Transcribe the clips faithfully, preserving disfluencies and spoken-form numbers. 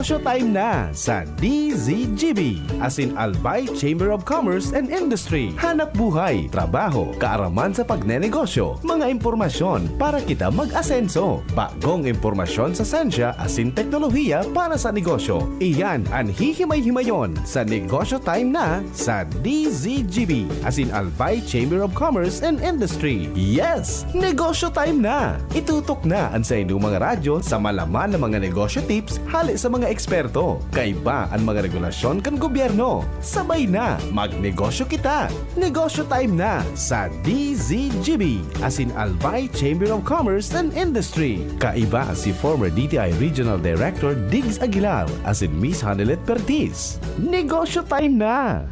Negosyo Time na sa D Z G B, asin Albay Chamber of Commerce and Industry. Hanap buhay, trabaho, kaaraman sa pagnenegosyo, mga impormasyon para kita mag-asenso, bagong impormasyon sa sensya asin teknolohiya para sa negosyo. Iyan an hihimay-himayon sa Negosyo Time na sa D Z G B, asin Albay Chamber of Commerce and Industry. Yes! Negosyo Time na! Itutok na an saindong mga radyo sa malaman na mga negosyo tips hale sa mga eksperto. Kaiba an mga regulasyon kan gobyerno. Sabay na, magnegosyo kita! Negosyo Time na sa D Z G B, asin Albay Chamber of Commerce and Industry. Kaiba si former D T I Regional Director Diggs Aguilar asin Miss Hanelet Pertiz. Negosyo Time na!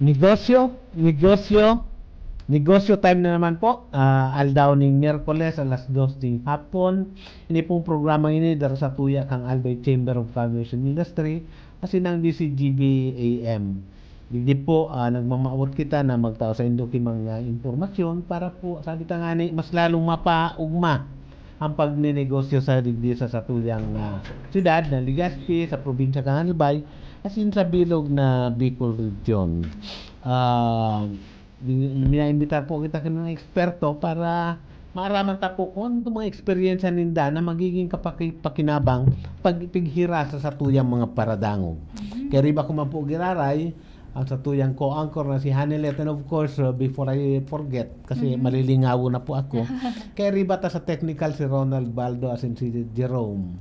Negosyo, negosyo, negosyo time na naman po. Ah, aldaw ning Miyerkules, alas dos ning hapon. Ini pong programa ini dara sa tuya kan Albay Chamber of Commerce and Industry, asin ang D Z G B A M. Digdi po, ah, nagmamawot kita na magtao saindo ki mga impormasyon para po, sabi ta ngani, mas lalong mapaugma ang pagnenegosyo sa digdi sa satuyang, ah, siyudad na Legazpi, sa probinsya kan Albay, asin sa bilog na Bicol Region. Ah, di-, minaimbitar po kita kan mga eksperto para maaraman ta po kung ano mga eksperyensya ninda na magiging kapaki-, pakinabang pag ipighiras sa satuyang mga paradangog. Mhm. Kaya riba ko man po giraray, ang satuyang co-anchor na si Hanelet. And of course, uh, before I forget, kasi Mhm. malilingawon na po ako, kaya riba ta sa technical si Ronald Baldo asin si Jerome.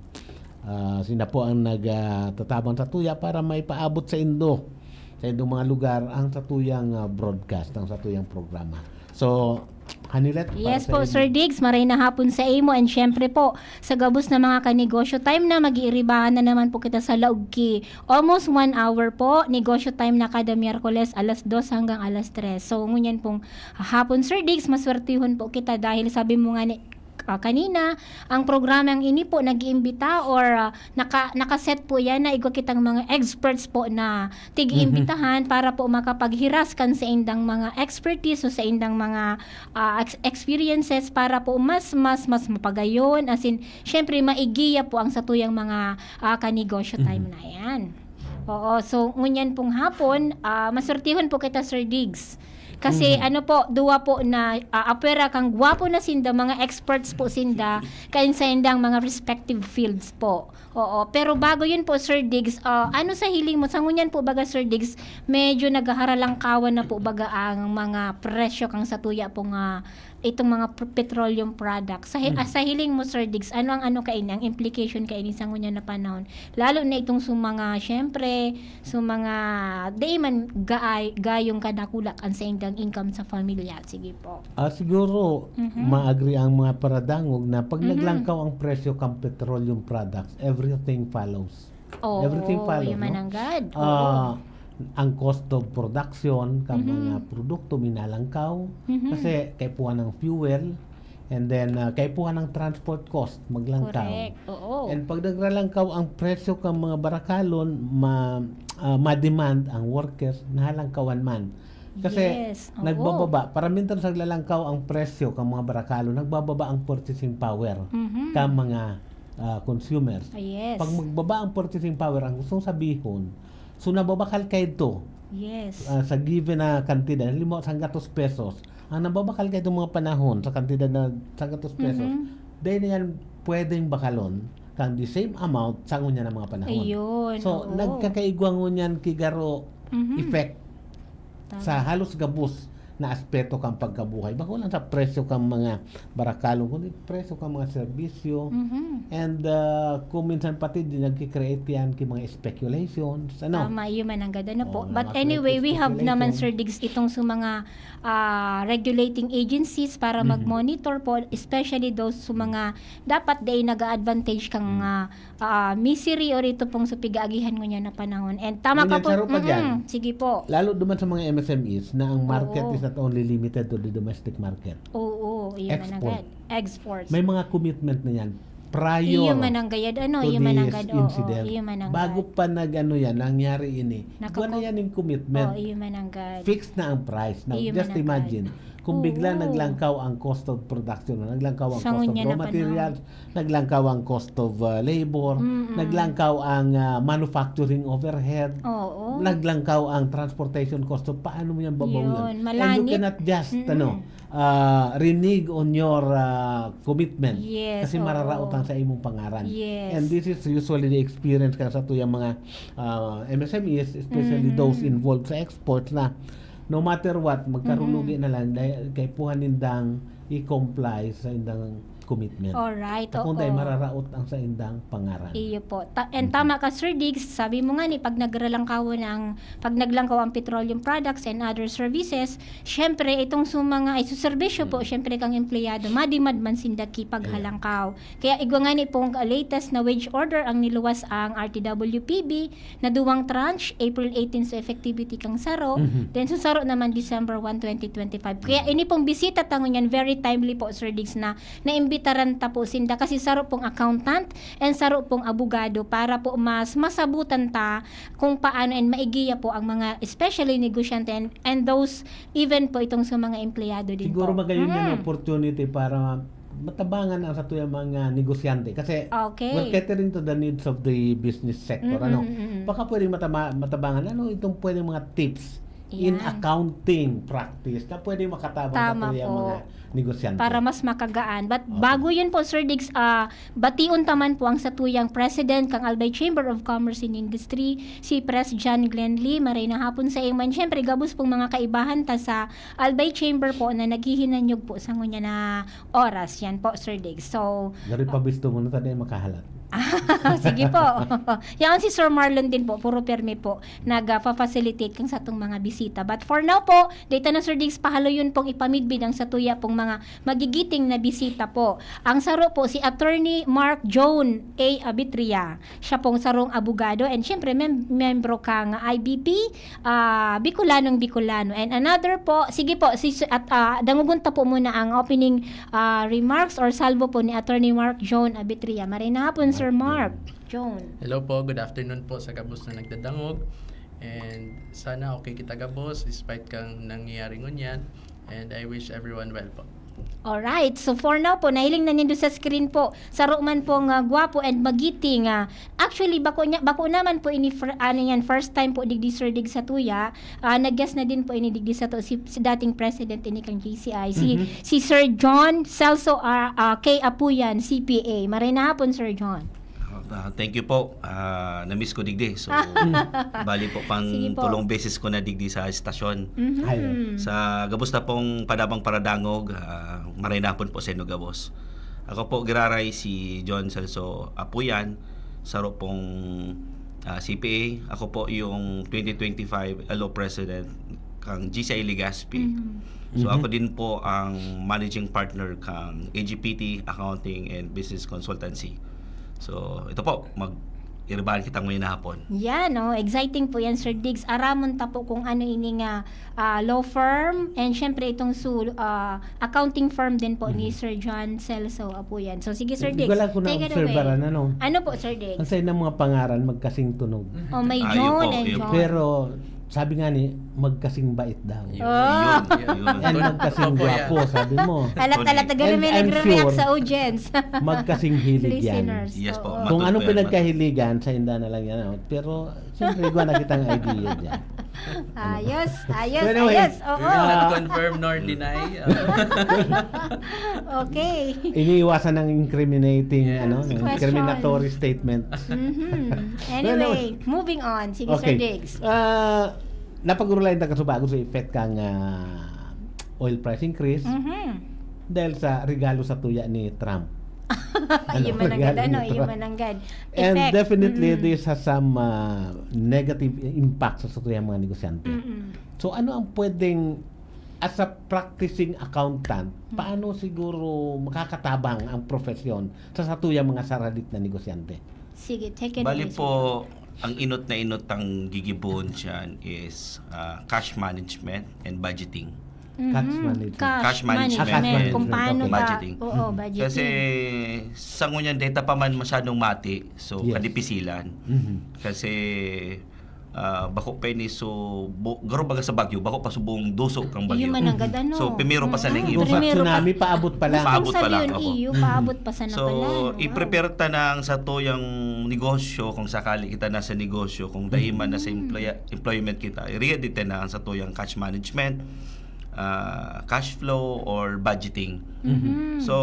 Ah, sila po ang nag, ah, tatabang sa tuya para maipaabot saindo, saindong mga lugar, ang satuyang, ah, broadcast, ang satuyang programa. So, Hanelet, para Yes po, saindo. Sir Diggs, maray na hapon sa imo, and syempre po, sa gabos na mga kanegosyo time na, mag-iiribahan na naman po kita sa laog ki almost one hour po. Negosyo time na kada Miyerkules, alas dos hanggang alas tres. So, ngunyan pong hapon, Sir Diggs, maswertehon po kita dahil sabi mo nga ni, ah, kanina, ang programang ini po nag-iimbita or, ah, naka-, nakaset po yan na igwa kitang mga experts po na tig-iimbitahan Mhm. para po makapaghiras kan saindang mga expertise o saindang mga, ah, ex-, experiences para po mas, mas, mas mapagayon. As in, syempre, maigiya po ang satuyang mga, ah, kanegosyo time Mhm. na yan. Oo, so, ngunyan pong hapon, ah, maswertehon po kita, Sir Diggs. Kasi, Mhm. ano po, duwa po na, ah, apwera kang gwapo na sinda, mga experts po sinda, kain sa indang mga respective fields po. Oo, pero bago yun po, Sir Diggs, ah, ano sa hiling mo, sa ngunyan po baga, Sir Diggs, medyo naghaharalangkawan na po baga ang mga presyo kang satuya po nga itong mga pr-, petroleum products. Sa hi-, Mm. ah, sa hiling mo, Sir Diggs, ano ang ano kaini, ang implication kaini sa ngunyan na panahon? Lalo na itong sa mga, syempre, sa mga, di man gaay, gayong kadakula kan saindang income sa pamilya. Sige po. Ah, siguro, Mhm. ma-agree ang mga paradangog na pag Mhm. naglangkaw ang presyo kan petroleum products, everything follows. Oo, Everything follows, yun no? mananggad. Oo. Ah, ang cost of production kan Mhm. mga produkto minalangkaw Mhm. kasi kaipuhan ng fuel, and then, ah, kaipuhan ng transport cost maglangkaw. Correct. Oo. And pag nagralangkaw ang presyo kan mga barakalon, ma-, ah, ma-demand ang workers, nahalangkawan man. Kasi Yes, oo. nagbababa, paramintang naglalangkaw ang presyo kan mga barakalon, nagbababa ang purchasing power Mhm. kan mga, ah, consumers. Ah, yes. Pag magbaba ang purchasing power, ang gustong sabihon, so nababakal kaidto, Yes. ah, sa given na kantidad, halimbawa, sanggatos pesos, ang nababakal kaidto mga panahon sa kantidad na sanggatos pesos, Mhm. dahil na yan pwedeng bakalon kang the same amount sa ngunyan na mga panahon. Ayun, So, oo. nagkakaigwa ngunyan ki garo Mhm. effect Tama. sa halos gabos na aspeto kan pagkabuhay. Bako lang sa presyo kan mga barakalon, kundi presyo kan mga serbisyo. Mhm. And, ah, kung minsan pati di nagki-create yan ki mga speculations, ano? Tama, yun man ang ganda na po. Oo, But mga anyway, we have speculations. naman, Sir Diggs, itong sa mga, ah, regulating agencies para Mhm. mag-monitor po, especially those sa Mhm. mga dapat dai nag-a-advantage kang, Mhm. ah, ah, misery or ito pong sa pig-aagihan ngunyan na panahon. And tama ka Ngunyan, po. saro pa Mm-mm. dyan. Sige po. Lalo duman sa mga M S M Es na ang market Oo. is not only limited to the domestic market. Oo, yun na Export. agad. Exports. May mga commitment na yan. prior Iyo mananggayad, ano, to iyo this mananggad, oo, incident. iyo mananggad. Bago pa nag-ano yan, nangyari ini. Nakako- Buwan na yan yung commitment. Oo, iyo mananggad. Fixed na ang price. Now, Iyo just mananggad. Imagine, kung bigla Oo. naglangkaw ang cost of production, naglangkaw ang Sa cost of ngunyan raw na panahon. materials, naglangkaw ang cost of uh, labor, Mm-mm. naglangkaw ang uh, manufacturing overhead, Oo. naglangkaw ang transportation cost. So, paano mo yan babawian? Yun, And you malanit. cannot just, Mm-mm. ano, uh, renege on your uh, commitment. Yes, Kasi oo. Mararaot ang sa imong pangaran. Yes. And this is usually the experience kan satuyang mga uh, M S M Es, especially Mhm. those involved sa exports na no matter what, magkarulugi Mhm. na lang dahil kaipuhan nindang i-comply sa indang commitment. Alright, Kung oo. dahil mararaot ang sa indang pangaran. Iyo po. Ta- and Mhm. Tama ka, Sir Diggs. Sabi mo nga ni, pag nagralangkaw na ang, pag naglangkaw ang petroleum products and other services, syempre, itong sa mga, ay, sa serbisyo po, Mhm. syempre, kang empleyado, madimad man sinda ki paghalangkaw. Kaya igwa nga ni pong latest na wage order ang niluwas ang R T W P B na duwang tranche, April eighteen sa effectivity kang saro, Mhm. then sa saro naman December one, twenty twenty-five. Kaya ini pong bisita ta ngunyan, very timely po, Sir Diggs, na naimbitaran ta po sinda kasi saro pong accountant and saro pong abogado para po mas masabutan ta kung paano and maigiya po ang mga, especially negosyante and, and those, even po itong sa mga empleyado din Siguro po. magayon yan Mm. opportunity para matabangan ang satuyang mga negosyante. Kasi Okay. we're catering to the needs of the business sector. Mm-mm, Ano? mm-mm. Baka pwedeng matabangan ano itong pwedeng mga tips in Yan. accounting practice na pwedeng makatabang Tama sa tuyang po. mga negosyante. Para mas makagaan. But Okay. Bago yun po, Sir Diggs, ah, bation ta man po ang satuyang President kang Albay Chamber of Commerce and Industry, si Pres John Glenn Lee. Maray na hapon sa iyo man. Siyempre, gabos pong mga kaibahan ta sa Albay Chamber po na naghihinanyog po sa ngunya na oras. Yan po, Sir Diggs. So, Dari pa bisto mo na tayo makahalat. Sige po. Yan si Sir Marlon din po, puro permi po, nagpa-facilitate kang satong mga bisita. But for now po, data na, Sir Diggs, pahaloyon pong ipamidbid ang satuya pong mga magigiting na bisita po. Ang saro po, si Attorney Mark John A Abitria. Siya pong sarong abogado and syempre mem- membro kang I B P, ah, Bicolanong Bicolano. And another po, sige po, si, at, ah, dangugon ta po muna ang opening ah, remarks or salvo po ni Attorney Mark John Abitria. Maray na hapon, Sir Mark. John. Hello po, good afternoon po sa gabos na nagdadangog. And sana okay kita gabos despite kang nangyayari ngunyan. And I wish everyone well po. Alright. So for now po, nahiling na nindo sa screen po. Saro man po nga gwapo and magiting. Ah, actually, bako, niya, bako naman po ini, fir- ano yan, first time po digdi, Sir Diggs, sa tuya. Ah, nag-guest na din po ini digdi sa to, si, si dating president ini kang G C I. Si, Mhm. si Sir John Celso ah, ah, K Apuyan, C P A. Maray na hapon, Sir John. Ah, thank you po. Ah, na-miss ko digdi. So, bali po, pang Sige po. tulong beses ko na digdi sa estasyon. Mhm. Ay. Sa gabos na pong padabang paradangog, ah, maray na hapon po sa inyo gabos. Ako po, giraray si John Celso Apuyan, saro pong ah, C P A. Ako po yung twenty twenty-five L O President kang G C I Legazpi. Mhm. So, Mhm. ako din po ang managing partner kang A G P T Accounting and Business Consultancy. So, ito po, mag-iribahan kita ngayon na hapon. Yan, oh, exciting po yan, Sir Diggs. Aramon ta po kung ano ini nga ah, law firm and syempre itong su- ah, accounting firm din po ni Mhm. Sir John Celso Apuyan. So sige, Sir Hindi Diggs, ko lang kung take it na-observe away. Ano? Ano po, Sir Diggs? Ang sa ng mga pangaran, magkasing tunog. Oh, may Ah, John yun po, and yun John. po. Pero sabi nga ni, magkasing bait daw. Yun, Oh. yun, yun. And magkasing Opo, gwapo, yan. Sabi mo. Alat-alat na And may I'm nagre-react sure, sa audience. Magkasing hilig yan. Listeners. Yes po, Oo. ma- Kung Matut- anong po yan, pinagkahiligyan sa inda na lang yan. Oh. Pero, siyempre, igwa na kitang idea dyan. Ayos, ayos, Anyway. ayos. Oo. Not confirm nor deny. Okay. Iniiwasan ng incriminating, Yes. ano, ng Question. incriminatory statement. Mhm. Anyway, moving on. Sige, Sir Okay. Diggs. Ah, napag-urulayan ta kasubago sa effect kang ah, oil price increase Mhm. dahil sa regalo sa tuya ni Trump. Ayun Ano, mananggad, regalo ano, ni ayun Trump. mananggad. And Effect. Definitely, Mm-mm. This has some ah, negative impact sa satuyang mga negosyante. Mm-mm. So, ano ang pwedeng, as a practicing accountant, Mm. paano siguro makakatabang ang profesyon sa satuyang mga saralit na negosyante? Sige, take it Bali away, po, ang inot na inot ang gigibohon dyan is ah, cash management and budgeting. Mhm. Cash management. Cash Cash management. management. Ah, cash Kung management, paano okay. ka, Budgeting. Oo, budgeting. Kasi sa ngunyan, dahil ta pa man masyadong mati, so Yes. kadipisilan. Mhm. Kasi ah, bako pa ini, so bu- garo baga sa bagyo, bako pa subong duso kang bagyo. Iyo man ang gad, ano? So, primero pa sa Mm, nang Kung iba. sa primero pa. Tsunami, paabot pa lang. Gusto Paabot kong pa lang, sabihin, opo. iyo, Mhm. paabot pa sana So, pala. Wow. i-prepare ta na ang satuyang negosyo, kung sakali kita nasa negosyo, kung dahil man nasa Mhm. employ- employment kita, i-ready ta na ang satuyang cash management, ah, cash flow, or budgeting. Mhm. So,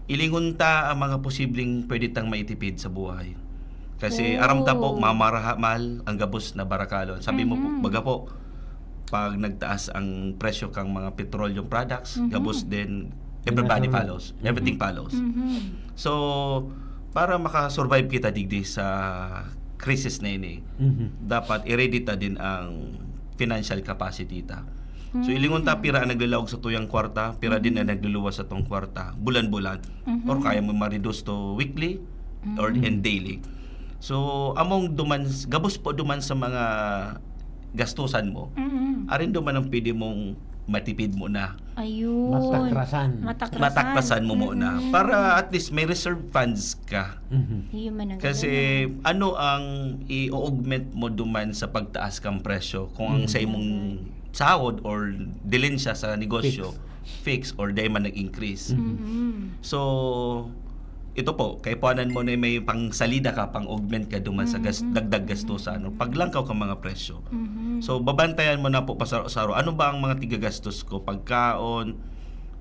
ilingon ta ang mga posibleng pwede tang maitipid sa buhay. Kasi Oh. aram ta po, mamarahamal ang gabos na barakalon. Sabi mo po, Mhm. baga po, pag nagtaas ang presyo kang mga petroleum products, Mhm. gabos din, everybody Nasunod. follows. Everything follows. Mhm. So, para makasurvive kita digdi sa crisis na ini, Mhm. dapat i-ready ta din ang financial capacity ta. So, Mm. ilingon ta, pira ang naglalaog sa tuyang kwarta, pira din ang Mhm. nagluluwas sa tong kwarta, bulan-bulan. Mhm. Or kaya mo ma-reduce to weekly or Mhm. and daily. So, among duman, gabos po duman sa mga gastusan mo, Mhm. arin duman ang pwede mong matipid mo na. Ayun. Matakrasan. Matakrasan. Matakrasan mo muna. Mm-mm. Para at least may reserve funds ka. Mhm. Iyo man ang Kasi gagawin. Ano ang i-augment mo duman sa pagtaas kang presyo? Kung ang Mm. sa imong sahod or dilin siya sa negosyo, fix or di man nag-increase. Mm. Mm-mm. So, ito po, kaipuanan mo na may pang salida ka, pang augment ka duman sa gas, Mm. dagdag gastusan, no? Paglangkaw ka mga presyo. Mhm. So, babantayan mo na po pasaro-saro. Ano ba ang mga tigagastos ko? Pagkaon,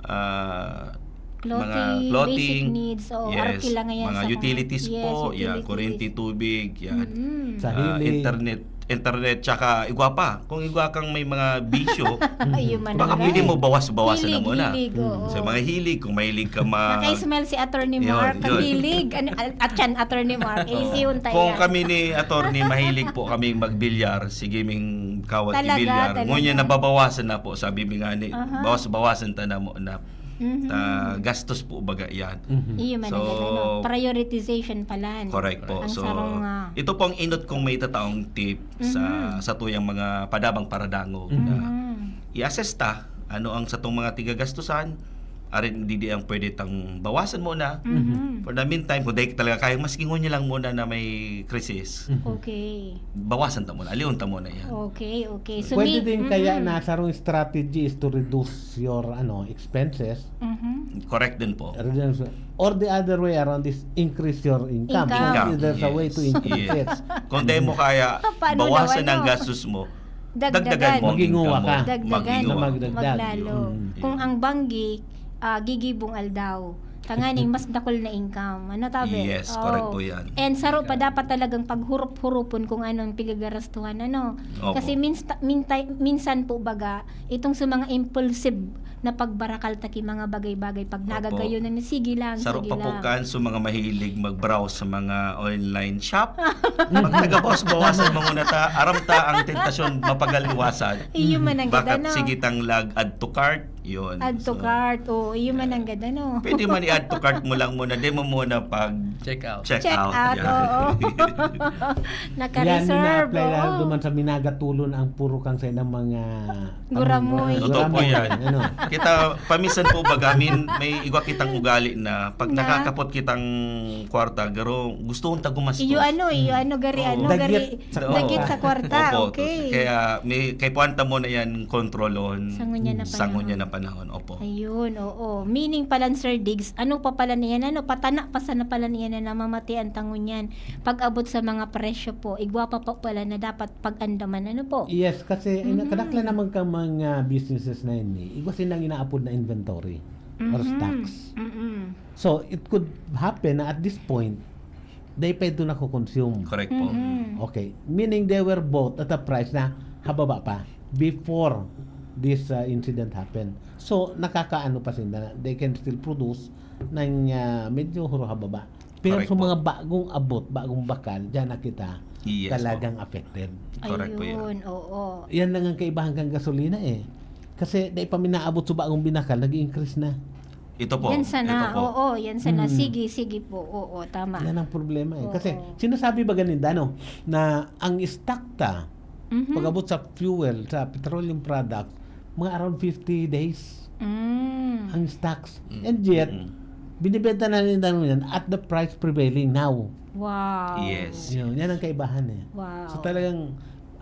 ah, Clothing, mga clothing, basic needs, o yes, arkila ngayon mga sa utilities yes, po, yan, utilities. Kuryente, tubig, yan. Mm-mm. Sa Ah, hilig. Internet, internet, tsaka igwa pa. Kung igwa kang may mga bisyo, Ayun man baka ang pwede gagawin. mo bawas-bawasan na Hilig, muna. Hilig, oo. So, mga hilig, kung mahilig ka ma- Naka-smile si Attorney Yun, Mark. yun. Hilig. Ano, at, at yan, Attorney Mark. Oo. Isihon tayo Kung yan. Kami ni Attorney, mahilig po kami magbilyar. Sige, ming kawat Talaga, bilyar. talaga. Ngunyan, nababawasan na po, sabi mi nga ni, Aha. bawas-bawasan ta na mo na. Mhm. Ta, gastos po baga yan. Mhm. Iyo man ang So, gagawin, no? Prioritization pala. Correct po. Ang So, sarong, ah, ito pong inot kong may tataong tip sa Mhm. sa tuyang mga padabang paradangog Mhm. na Mhm. i-assess ta ano ang satong mga tigagastusan, arin didi ang pwede tang bawasan muna. Mhm. For the meantime, kung dahil talaga kaya, maski ngunyan lang muna na may krisis, Mhm. Okay. bawasan ta muna, alion ta muna yan. Okay, okay. So, Pwede may- din kaya Mhm. na sarong strategy is to reduce your ano expenses. Mhm. Correct din po. Reduce, or the other way around is increase your income. Income. So, there's a way to Yes. increase Yes. it. Kung dahil mo kaya, Paano daw, bawasan ano? ang gastos mo, Dagdagan. dagdagan mo ang Mag-inguha income mo. ka. Dagdagan. Mag-inguha. Na magdagdag. Maglalo. Mm. Kung ang banggi, ah, gigibong aldaw. Tanganing mas dakol na income. Ano tabi? Yes, Oo. Correct po yan. And saro pa dapat talagang paghurup-hurupon kung anong pigagarastuhan, ano. Opo. Kasi minsta, mintay, minsan po baga, itong sa mga impulsive na pagbarakal ta ki mga bagay-bagay, pag Opo. nagagayon na, sige lang, Saro sige pa po lang. Kan sa mga mahilig mag-browse sa mga online shop. Magtagabawas-bawasan mo muna ta. Aram ta ang tentasyon mapagal iwasan. Iyo man ang Baka ganda, no? Sige tang lag add to cart. Yun. Add to So, cart. Oo, iyo man ang ganda, no? Pwede man i-add to cart mo lang muna. Di mo muna pag Check out. check, Check out. out, Yan. Oo. Yan yung Naka-reserve. na-apply lang Oo. duman sa minagatulon ang puro kang sa ilang mga Guramoy. Totoo po guramoy, yan. Ano? Kita, paminsan po baga, min, may igwa kitang ugali na pag Na? Nakakapot kitang kwarta, garo, gusto kong tagumastos. Iyo ano, iyo ano, gari, Oo. ano, Dagit gari, sa dagit kwarta. Sa kwarta, Opo, okay. Kaya may, kaya puwanta mo na yan, kontrolon. Sa ngunyan na Sa panahon. ngunyan na panahon, opo. Ayun, oo. Meaning pala, Sir Diggs, ano pa pala niyan, ano, patana pa sana pala niyan na namamati ang tangon niyan. Pag-abot sa mga presyo po, igwa pa pa pala na dapat pag-andaman, ano po? Yes, kasi Mhm. kadaklan naman kang mga businesses na yun eh. Igwa silang inaapod na inventory or Mhm. stocks. Mm-mm. So, it could happen na at this point, they pa ito nako-consume. Correct po. Mhm. Okay. Meaning they were bought at a price na hababa pa before this uh, incident happened. So, nakakaano pa sila na they can still produce ng uh, medyo huro hababa. Pero Correct sa po. mga bagong abot, bagong bakal, dyan na kita Yes po. talagang affected. Correct po yan. Ayun, oo. Yan lang ang kaibahan kang gasolina eh. Kasi dahil pa minaabot sa bagong binakal, nag-increase na. Ito po. Yan sana, Ito po. Oo, yan sana. Hmm. Sige, sige po. Oo, tama. Yan ang problema eh. Oo. Kasi sinasabi ba ganinda, no, na ang stock ta, Mhm. pag-abot sa fuel, sa petroleum product, mga around fifty days Mm. ang stocks. Mm. And yet, Mm. binibenta na nila yan at the price prevailing now. Wow. Yes. Yun, yan ang kaibahan eh. Wow. So talagang,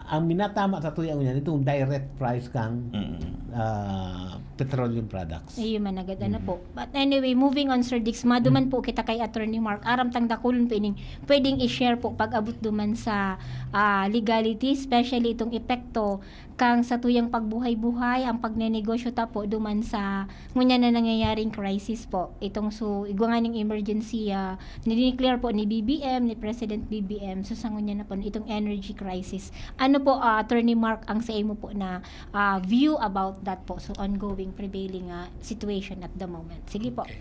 ang minatama sa tuya niyan, itong direct price kang Mm. ah, petroleum products. Ayun, managad na po. But anyway, moving on, Sir Diggs, maduman po kita kay Attorney Mark. Aram tang dakulon po ining pwedeng i-share po pag-abot duman sa ah, legality, especially itong epekto kang sa tuyang pagbuhay-buhay, ang pagnenegosyo ta po duman sa ngunyan na nangyayaring crisis po. Itong so, igwa nga ning emergency, ah, nideclare po ni B B M, ni President B B M, so sa ngunyan na po, itong energy crisis. Ano po, ah, Attorney Mark, ang sa imo po na ah, view about that po, so ongoing, prevailing ah, situation at the moment? Sige po. Okay.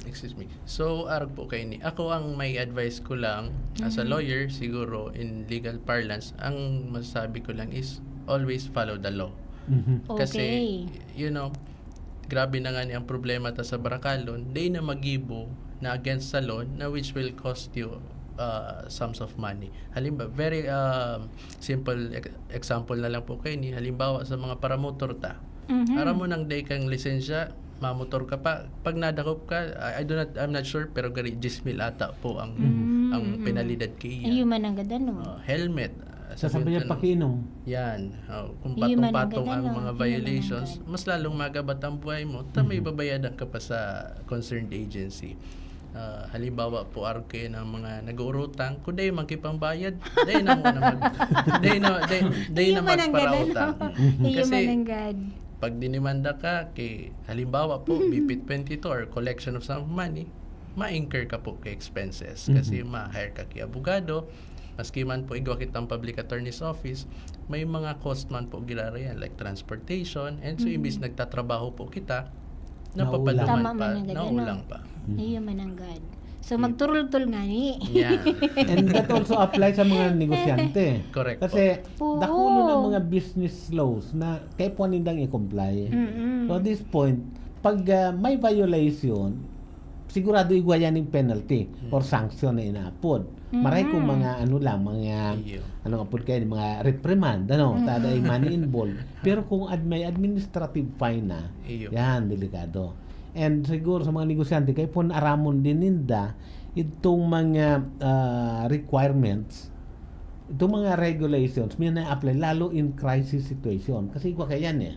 Excuse me. So, arog po kay ni. Ako, ang may advice ko lang, as a Mhm. lawyer, siguro, in legal parlance, ang masasabi ko lang is always follow the law. Mhm. Kasi, Okay. you know, grabe na nga ni ang problema ta sa Barakalon, dai na magibo na against sa law na which will cost you uh, sums of money. Halimbawa, very um, simple ex- example na lang po kay ni, halimbawa sa mga paramotor ta. Mhm. Aram mo nang dai kang lisensya, mamotor ka pa, pag nadakop ka, I, I do not, I'm not sure, pero gari diyes mil ata po ang Mm, ang mm. penalidad kay Ayun, managad ano. Uh, helmet. Uh, Sasabihin niya, sabihin ko, pakiinom. Yan. Oh, kung Iyo man ang patong-patong ang gagano, mga iyo man ang violations, gagano. Mas lalong magabat ang buhay mo. Ta may Mhm. babayadan ka pa sa concerned agency. Ah, halimbawa po, arog kayo ng mga nag-uurutang, kung dahil magkipambayad, dahil na muna mag, dahil na, dahil, dahil Iyo na man ang gagano. magparautang. Iyo Kasi man ang gad. Pag dinimanda ka, kay, halimbawa po, B P twenty-two or collection of some money, ma-incur ka po kay expenses. Kasi Mhm. ma-hire ka kay abogado, maski man po igwa kitang public attorney's office, may mga cost man po ginarayan, like transportation. And so, Mhm. imbis nagtatrabaho po kita, Naulang. napapaluman Tama pa, man ang gagano. naulang pa. Iyo man ang gad. So, magturultol nga ni. Yeah. And that also apply sa mga negosyante. Correct Kasi Oo. dakulo ng mga business laws na kaipuhan nindang i-comply. Mm-mm. So at this point, pag ah, may violation, sigurado igwa yan yung penalty or sanction na inaapod. Maray kung Mm-mm. mga ano lang, mga Iyo. anong apod kayo, mga reprimand, ano, Mm-mm. tada ay money involved. Pero kung ad- may administrative fine na, Iyo. yan, delikado. And siguro sa mga negosyante, kaipuhan aramon din ninda itong mga ah, requirements, itong mga regulations, may na-apply, lalo in crisis situation. Kasi igwa kaya yan eh.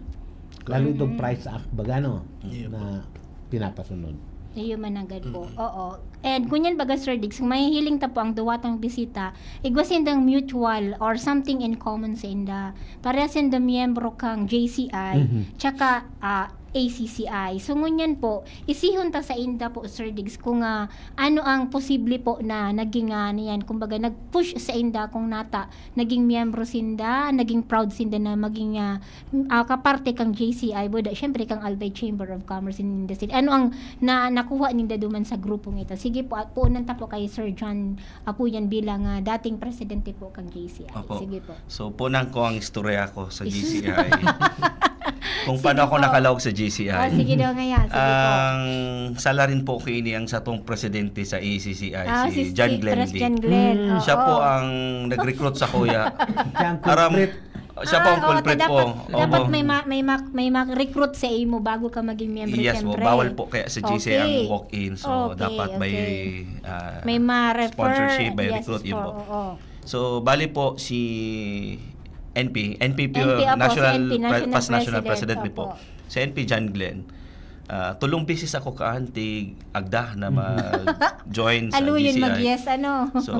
Lalo itong Mm. Price Act, baga no, Iyo po. na pinapasunod. Iyo man ang gad po. Mm. Oo. And kunyan baga, Sir Diggs, mahihiling ta po ang duwatang bisita, igwa sindang mutual or something in common sa inda. Pareha sinda miyembro kang J C I, Mhm. tsaka ah, A C C I. So ngunyan po, isihon ta sa inda po, Sir Diggs, kung ah, ano ang posible po na naging ah, ano yan, kumbaga nag-push sa inda kung nata, naging miyembro sinda, naging proud sinda na maging ah, ah, kaparte kang J C I, wala, syempre kang Albay Chamber of Commerce and Industry. Ano ang na, nakuha ninda duman sa grupong ito? Sige po, at puunan ta po kay Sir John Apuyan bilang ah, dating presidente po kang J C I. Opo. Sige po. So, punan ko ang istorya ko sa Isus. G C I. Kung Sige paano ako po. Nakalawag sa G C I. Ah, sige daw nga yan. Sige po. Ang salarin po kini ang satong presidente sa A C C I, Ah, si, si, John si Glenn Pres Lee. John Glenn. Mm. Oo. Siya po ang nag-recruit sa kuya. Siya ang Aram, culprit. siya po ang Ah, oo, culprit ta- po. dapat, dapat Opo. may ma- may ma- may ma-recruit sa imo bago ka maging miyembro, Yes po, syempre. bawal po kaya sa G C I ang Okay. walk-in. So, Okay, dapat may okay. ah, May ma-refer. sponsorship, may Yes recruit, yun po, po. Oo. So, bali po si N P, N P P N P, opo, National, si N P, Pre- National Past National President, President ni opo. po. Si N P John Glenn. Ah, tulong beses ako kaan tig agda na mag-join sa Aluyon G C I. Mag-yes, ano? So,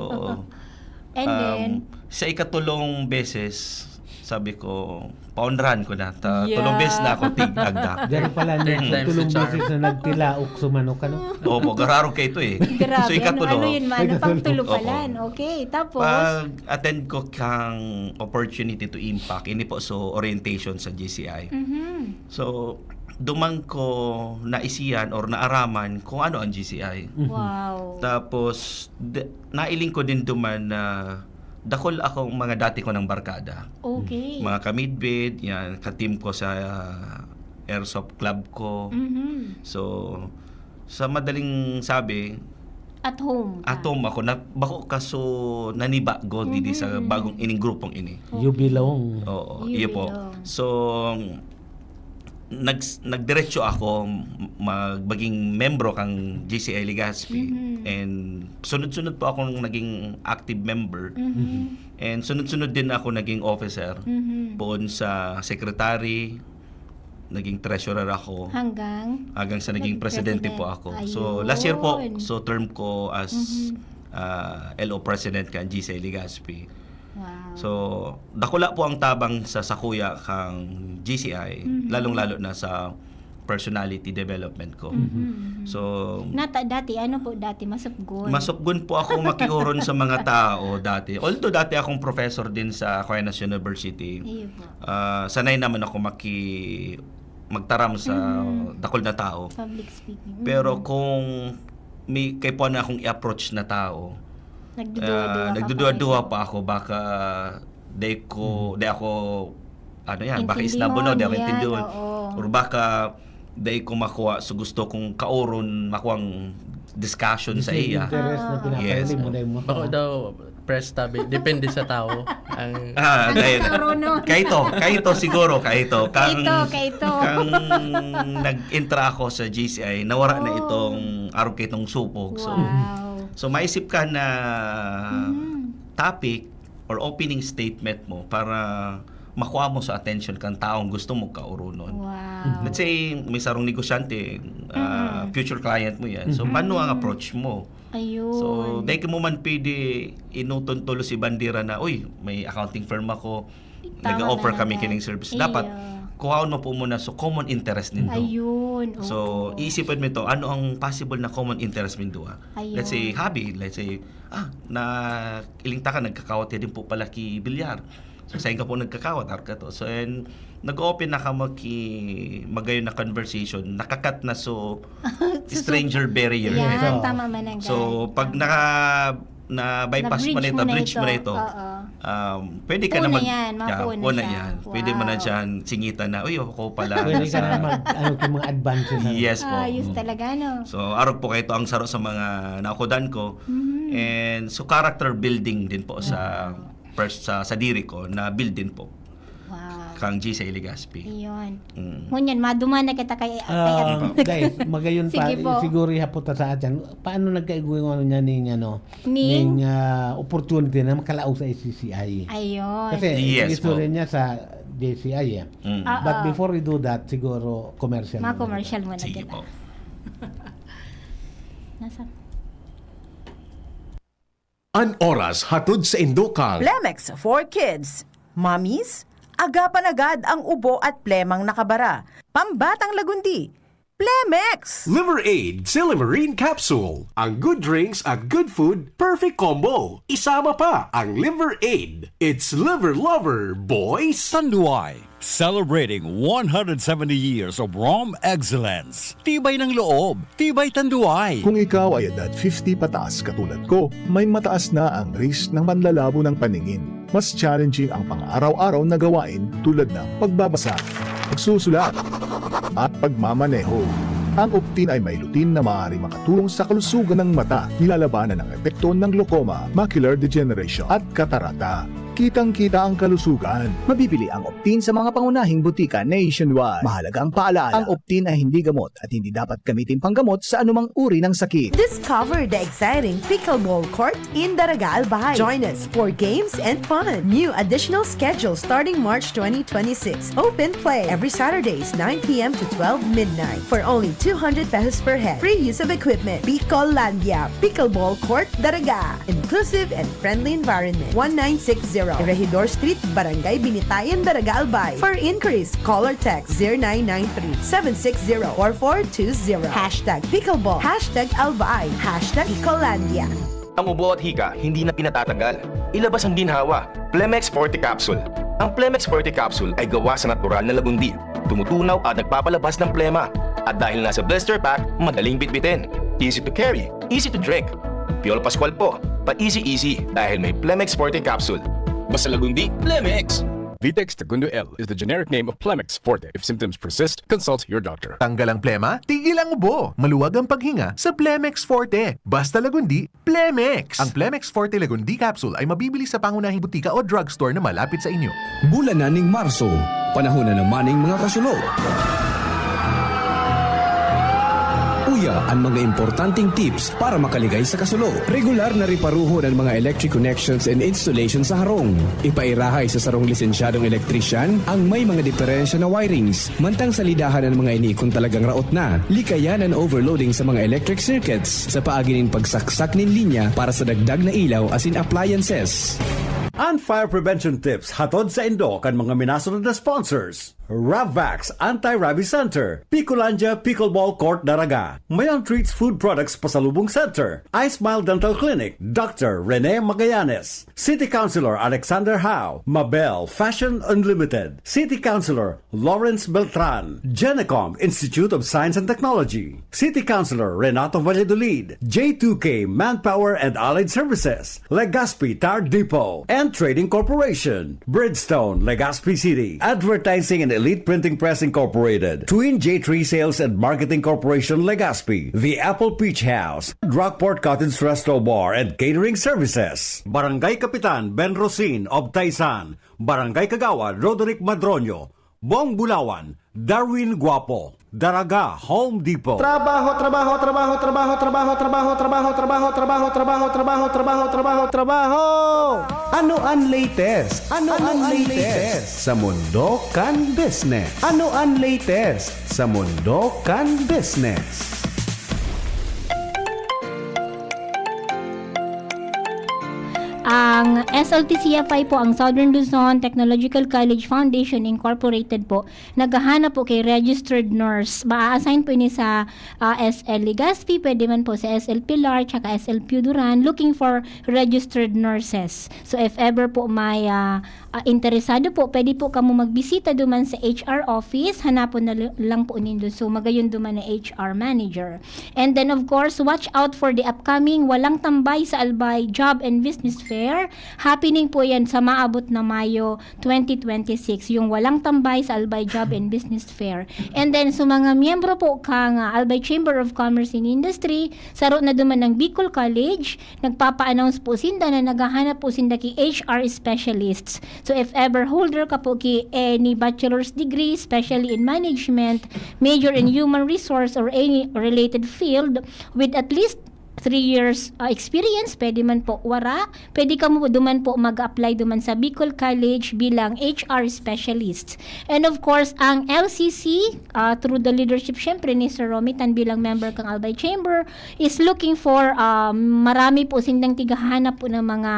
And then? um, sa ikatulong beses, sabi ko, paunrahan ko na. Ta, Yeah. Tulong beses na ako tig agda. Diyan pala Third niya sa time's tulong the charm. beses na nagtilaok sa manok, ano? Opo, gararo kayo ito eh. Grabe, So, ikatulo. ano, ano yun, man? Pang tulo pa Opo. lang. Okay, tapos? Pag-attend ko kang Opportunity to Impact, ini po so orientation sa G C I. Mhm. So, duman ko naisihan or naaraman kung ano ang G C I. Wow. Tapos, d- nailing ko din duman na dakol akong mga dati ko ng barkada. Okay. Mga ka-Midwid, yan, ka-team ko sa uh, airsoft club ko. Mhm. So, sa madaling sabi, At home ka. atom ako, na, bako kaso nanibago didi sa Mhm. bagong ining grupong ini. You belong. Oo, You iyo po. belong. So, Nag-, nagdiretso ako mag-, maging membro kang G C I Legazpi. Mhm. And sunod-sunod po akong naging active member. Mhm. And sunod-sunod din ako naging officer. Mhm. Poon sa secretary, naging treasurer ako. Hanggang? Hanggang sa naging Naging presidente po president. Ako. So, last year po, Ayun. So term ko as, Mhm. ah, L O president kan G C I Legazpi. Wow. So, dakula po ang tabang sa sakuya kang G C I, Mhm. lalong-lalo na sa personality development ko. Mhm, mhm. So, Nata-, dati, ano po dati? Masupgon? Masupgon po ako makioron sa mga tao dati. Although dati akong professor din sa Aquinas University, Iyo po. ah, sanay naman ako maki-, magtaram sa Mhm. dakul na tao. Public speaking. Pero Mhm. kung may kaipuhan na akong i-approach na tao, Nagduduwa-duwa ah, ka pa nagduduwa-duwa rin. pa ako, baka di ko, Mhm. di ako, ano yan, baka Intindihan, isnabo, no? Di ako yan, intindihan. Oo. Or baka di ko makuha. So, gusto kong kaoron, makuha ang discussion sa Kasi iya. Interes na Ah. Yes, pinapailing mo oh. na yung mga Baka daw, press tabi. Depende sa tao. Ang Ah, Ang dahil, kaoron, no? Kaito, kaito siguro, kaito. Kang, Kaito, kaito. kang nag-entra ako sa G C I, nawara na Oh. itong arog kaitong supog. So, Wow. so maisip ka na Mm. topic or opening statement mo para makuha mo sa attention kang taong gusto mo kaoronon. Wow. Let's say, may sarong negosyante, ah, Mm. future client mo yan. So, Mhm. paano ang approach mo? Ayun. So, dahil mo man pwede inuton tulos si bandera na, "Uy, may accounting firm ako, Tama nag-offer na kami agad. Kining service." Dapat, Iyo. kuhaon mo po muna sa common interest nindo. Ayun, So, oo. iisipin mo ito, ano ang possible na common interest nindo, ah? Ayun. Let's say, hobby. Let's say, ah, na, iling taka, nagkakawat ka din po pala ki Villar. So, saan ka po nagkakawat? Arka to. So, and, nag-open na ka maki-, magayon na conversation. Nakakat na so, stranger barrier. Yan, So, tama man ang So, gag. pag naka, na-bypass mo Na-bridge na ito, mo na bridge mo na ito. ito, Oo. um, pwede ka Puon na na mag-, yan, mga yeah, puon na puon na siya. yan. Pwede mo na Wow. dyan singitan na, "Uy, ako pala Pwede ka nasa" na mag-, ano, yung mga advances, ano. Yes po. Ayos Mm. talaga, no? So, arog po kayo ito ang saro sa mga nakodan ko. Mhm. And so, character building din po sa Wow. pers-, sa, sa diri ko, na build din po. Wow. Kang G C I Legazpi. Iyon. Mm. Ngunyan, maduman na kita kay, kay Ah, Atty. guys, magayon pa, Sige po. siguro ihapot ta sa atyan. Paano nagkaigwa yung ano niya ning, ano, Ning? ning, ah, opportunity na makalaog sa A C C I? Ayun. Kasi, Yes istorya po. niya sa J C I, eh. Mm. Ah, But ah. before we do that, siguro, commercial muna. Ma-commercial muna Sige kita. po. Nasa? An oras hatod sa indo kang Plemex for Kids. Mommies, agapan agad ang ubo at plemang nakabara. Pambatang lagundi. Plemex! Liver Aid Silimarin Capsule. Ang good drinks at good food, perfect combo. Isama pa ang Liver Aid. It's Liver Lover, boys! Tanduay, celebrating one hundred seventy years of Rome excellence. Tibay ng loob, tibay Tanduay. Kung ikaw ay edad fifty pataas katulad ko, may mataas na ang risk ng panlalabo ng paningin. Mas challenging ang pang-araw-araw na gawain tulad ng pagbabasa, pagsusulat, at pagmamaneho. Ang Optin ay may lutein na maaaring makatulong sa kalusugan ng mata, nilalabanan ang epekto ng glaucoma, macular degeneration, at katarata. Kitang-kita ang kalusugan. Mabibili ang Optin sa mga pangunahing butika nationwide. Mahalagang paalaala, ang Optin ay hindi gamot at hindi dapat gamitin panggamot sa anumang uri ng sakit. Discover the exciting Pickleball Court in Daraga, Albay. Join us for games and fun. New additional schedule starting March twenty twenty-six. Open play every Saturdays, nine p m to twelve midnight, for only two hundred pesos per head. Free use of equipment. Pickleball Court, Daraga. Inclusive and friendly environment. One nine six zero Regidor Street, Barangay Binitayan, Daraga, Albay. For inquiries, call or text zero nine nine three, seven six zero, four four two zero. Hashtag pickleball. Hashtag Albay. Hashtag Picklelandia. Ang ubo at hika, hindi na pinatatagal. Ilabas ang ginhawa. Plemex Forte Capsule. Ang Plemex Forte Capsule ay gawa sa natural na lagundi. Tumutunaw at nagpapalabas ng plema. At dahil nasa blister pack, madaling bitbitin. Easy to carry, easy to drink. Piolo Pascual po, pa-easy-easy dahil may Plemex Forte Capsule. Basta lagundi, Plemex! Vitex Tagundo L is the generic name of Plemex Forte. If symptoms persist, consult your doctor. Tanggal ang plema, tigil ang ubo. Maluwag ang paghinga sa Plemex Forte. Basta lagundi, Plemex! Ang Plemex Forte Lagundi Capsule ay mabibili sa pangunahing butika o drugstore na malapit sa inyo. Bulan na ning Marso, panahon na naman ning mga kasulog. Uya an mga importanteng tips para makaligay sa kasulo. Regular na reparuhon an mga electric connections and installation sa harong. Ipairahay sa sarong lisensyadong elektrisyano ang may mga diferensya na wirings. Mantang salidahan an mga ini kun talagang raot na. Likayan an overloading sa mga electric circuits sa paagi nin pagsaksak nin linya para sa dagdag na ilaw asin appliances. An fire prevention tips hatod saindo kan mga minasunod na sponsors. Ravvax Anti-Rabies Center, Picolandia Pickleball Court, Daraga. Mayon Treats Food Products Pasalubong Center, iSmile Dental Clinic, Doctor Rene Magallanes, City Councilor Alexander Hao, Mabel Fashion Unlimited, City Councilor Lawrence Beltran, Genecom Institute of Science and Technology, City Councilor Renato Valladolid, J two K Manpower and Allied Services, Legazpi Tire Depot and Trading Corporation, Bridgestone, Legazpi City, Advertising and Elite Printing Press Incorporated, Twin J three Sales and Marketing Corporation, Legazpi, The Apple Peach House, Rockport Cottage Resto Bar and Catering Services, Barangay Kapitan Ben Rosin of Taisan, Barangay Kagawad Roderick Madroño, Bong Bulawan, Darwin Guapo, Daraga, Home Depot. Trabaho, trabaho, trabaho, trabaho, trabaho, trabaho, trabaho, trabaho, trabaho, trabaho, trabaho, trabaho, trabaho, trabaho. Ano ang latest? Ano ang latest sa mundo kan business? Ano ang latest sa mundo kan business? Ang S L T C F I po, ang Southern Luzon Technological College Foundation Incorporated po, naghahanap po kay registered nurse. Maa-assign po ini sa ah, S L Legazpi, pwede man po sa S L Pilar, tsaka S L Pio Duran, looking for registered nurses. So if ever po may ah, ah, interesado po, pwede po kamo magbisita duman sa H R office, hanapon na l- lang po nindo. So magayon duman na H R manager. And then of course, watch out for the upcoming Walang Tambay sa Albay Job and Business Fair. Happening po yan sa maabot na Mayo twenty twenty-six, yung Walang Tambay sa Albay Job and Business Fair. And then, sa mga miyembro po kang ah, Albay Chamber of Commerce and Industry, saro na duman ang Bicol College, nagpapa-announce po sinda na naghahanap po sinda ki H R specialists. So, if ever holder ka po ki any bachelor's degree, especially in management, major in human resource or any related field with at least three years ah, experience, pwede man po wara, pwede kamo duman po mag-apply duman sa Bicol College bilang H R specialist. And of course, ang L C C, ah, through the leadership syempre ni Sir Romitan bilang member kang Albay Chamber, is looking for, ah, marami po sindang tighahanap po ng mga